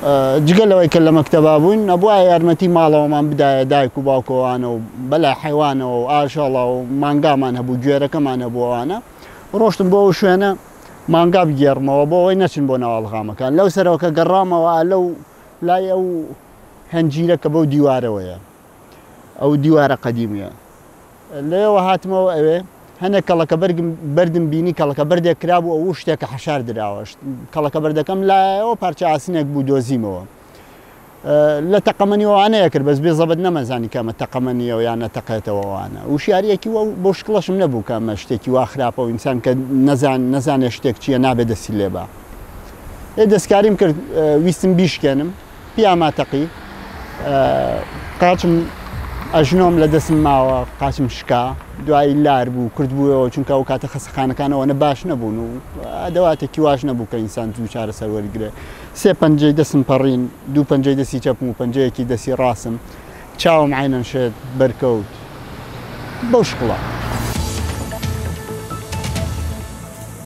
جگە لەوەی کە لە مەکتەبا بووین، ئەبوایە یارمەتی ماڵەوەمان بدایە، دایک و باوک و ئەوانە و بەلای حەیوانەوە و ئاژەڵە و مانگامان هەبوو، گوێرەکەمان هەبوو ئەوانە. ڕۆشتم بۆ ئەو شوێنە مانگا بگێڕمەوە بۆ ئەوەی نەچن بۆ ناو ئەڵغامەکان. لەو سەرەوە کە گەڕامەوە ئا لەو لای ئەو هەنجیرە کە بەو دیوارەوەیە، ئەو دیوارە قەدیمیە. لەوێوە هاتمەوە ئەوێ، هەنێک کەڵەکە بەرگم بەردم بینی، کەڵەکە بەردێک کرابوو ئەو شتێکە حەشار دراوە. کەڵەکە بەردەکەم لایەوە پارچە ئاسنێک بوو دۆزیمەوە. لە تەقەمەنی ئەوانەیە کرد، بەس بێ زەبت نەمەزانی کە ئەمە تەقەمەنییە یان نەتەقێتەوە ئەوانە. وشیارییەکی وە بەو شکڵەشم نەبوو کە ئەمە شتێکی وا خراپە و ئینسان کە نەزان نەزانێ شتێک چییە نابێ دەستی لێ با. ئێ دەستکاریم کرد، ویستم بیشکێنم. پیاما تەقی قاچم ئەژنۆم لە دەستم ماوە قاچم شکا دوایی لار بوو کورد بووەوە چونکە ئەو کاتە خەسەخانەکان ئەوەنە باش نەبوون و ئەدەواتێکی واش نەبوو کە ئینسان زوو چارەسەر وەرگرێ سێ پەنجەی دەستم پەڕین دوو پەنجەی دەستی چەپم و پەنجەیەکی دەستی ڕاستم چاوم عینەن شێت بەرکەوت بەو شکڵە.